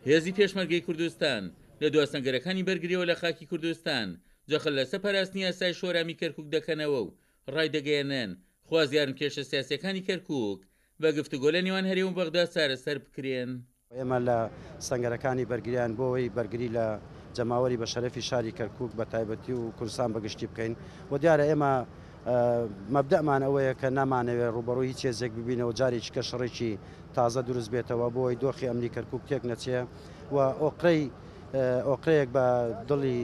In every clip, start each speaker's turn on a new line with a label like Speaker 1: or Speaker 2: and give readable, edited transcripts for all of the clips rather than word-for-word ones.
Speaker 1: هێزی پێشمەرگەی کوردستان لە دوا سەنگەرەکانی بەرگریەوە لە خاکی کوردستان جەخت لەسەر پاراستنی ئاسایش و ئارامی کەرکوک دەکەنەوە و ڕایدەگەیەنن، خوازیارن کێشە سیاسییەکانی کەرکوک بە گفتوگۆ لە نێوان هەرێم و بەغدا چارەسەر بکرێن.
Speaker 2: ئێمە لە سەنگەرەکانی بەرگریان بۆ ئەوەی بەرگری لە جەماوەری بە شەرەفی شاری کەرکوک بە تایبەتی و کوردستان بە گشتی بکەین و دیارە ئێمە مەبدەمان ئەوەیە کە نامانەوێت ڕووبەڕووی هیچ هێزێک ببینەوە جارێکی کە شەڕێکی تازە دروست بێتەوە بۆ ئەوەی دۆخی ئەمنی کەرکوک تێک نەچێ و ئۆقرەی ئۆقرەیەک بە دڵی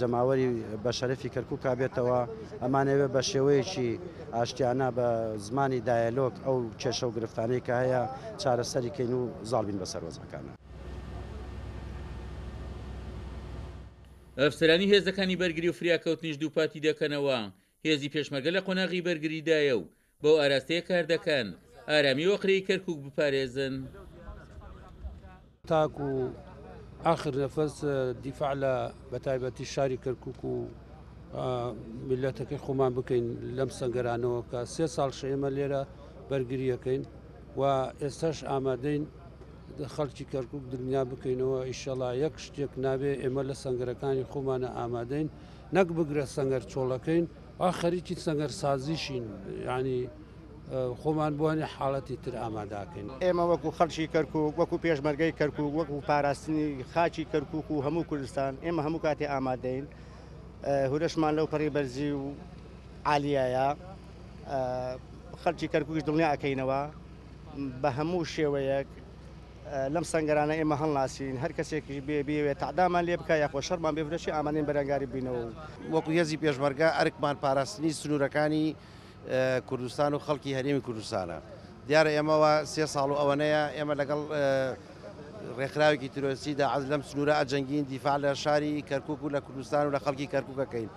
Speaker 2: جەماوەری بە شەرەفی کەرکوکا بێتەوە، ئەمانەوێت بە شێوەیەکی ئاشتیانە بە زمانی دایەلۆگ ئەو کێشە و گرفتانەی کە هەیە چارەسەری کەین و زاڵ بین بەسەر وەزعەکانا.
Speaker 1: ئەفسەرانی هێزەکانی بەرگری و فریاکەوتنیش دووپاتی دەکەنەوە، هێزی پێشمەرگە لە قۆناغی بەرگریدایە و بەو ئاراستەیە کار دەکەن ئارامی و ئۆقرەی کەرکوک بپارێزن.
Speaker 3: تاکو ئاخر نەفەس دیفاع لە بەتایبەتی شاری کەرکک و میلەتەکەی خۆمان بکەین لەم سەنگەرانەوە کە سێ ساڵ ئێمە لێرە بەرگریەکەین و ئێستاش ئامادەین خەڵکی کەرکک دنیا بکەینەوە ئیشەڵا یەک شتێک نابێ ئێمە لە سەنگەرەکانی خۆمانە ئامادەین نەک بگرە سەنگەر چۆڵەکەین وا خەریکی سەنگەر سازیشین یانی خۆمان بۆ هەنێ حاڵەتی تر ئاماداکەین.
Speaker 4: ئێمە وەکو خەڵکی کەرکوک، وەکو پێشمەرگەی کەرکوک، وەکو پاراستنی خاکی کەرکوک و هەموو کوردستان، ئێمە هەموو کاتێ ئامادەین. هورەشمان لەو پەڕی بەرزی و عالیایە. خەڵکی کەرکوکیش دڵنیا ئەکەینەوە بە هەموو شێوەیەک لەم سەنگەرانە ئێمە هەڵناسین، هەر کەسێکیش بێ بیەوێت تەعدامان لێ بکا یاخۆ شەڕمان بێ بفرۆشێ ئامادەین بەرەنگاری ببینەوە و.
Speaker 5: وەکو هێزی پێشمەرگە ئەرکمان پاراستنی سنوورەکانی کوردستان و خەڵکی هەرێمی کوردستانە. دیارە ئێمەوە سێ ساڵ و ئەوەنەیە ئێمە لەگەڵ ڕێکخراوێکی تیرۆریستی داعش لەم سنوورە ئەجەنگین، دیفاع لە شاری کەرکوک و لە کوردستان و لە خەڵکی کەرکوک ئەکەین.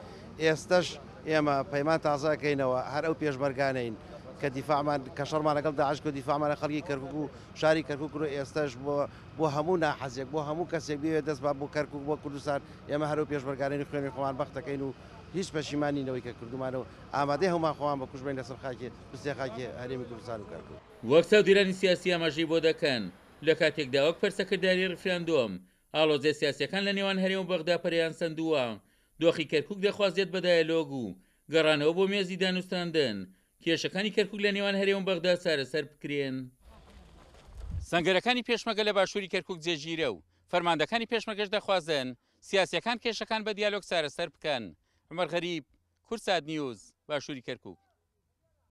Speaker 5: ئێستەش ئێمە پەیمان تازە ئەکەینەوە هەر ئەو پێشمەرگانەین کە دیفاعمان کە شەڕمان لەگەڵ داعش کرد دیفاعمان لە خەڵکی کەرکوک و شاری کەرکوک کرد و ئێستەش بۆ بۆ هەموو ناحەزێک بۆ هەموو کەسێک بیەوێت دەست با بۆ کەرکوک بۆ کوردستان ئێمە هەر ئەو پێشمەرگانەین خوێنی خۆمان بەخت دەکەین و هیچ پەشیمان نین لەوەی کە کردوومانە و ئامادەی هەموومان خۆمان بە کوشت بەین لەسەر خاکی پرسێ خاکی هەرێمی کوردستان و کەرکوک.
Speaker 1: وەک چاودێرانی سیاسی ئاماژەی بۆ دەکەن، لە کاتێکدا وەک پەرچەکرداری ڕیفراندۆم، ئاڵۆزیە سیاسیەکان لە نێوان هەرێم و بەغدا پەرەیان سەندووە، دۆخی کەرکوک دەخوازێت بە دایەلۆگ و گەڕانەوە بۆ مێزی دانوستاندن، کێشەکانی کەرکوک لە نێوان هەرێم و بەغدا چارەسەر بکرێن. سەنگەرەکانی پێشمەگە لە باشووری کەرکوک جێگیرە و فەرماندەکانی پێشمەگەش دەخوازن سیاسیەکان کێشەکان بە دیالۆگ چارەسەر بکەن. عومەر غەریب، کوردسات نیوز، باشووری کەرکوک.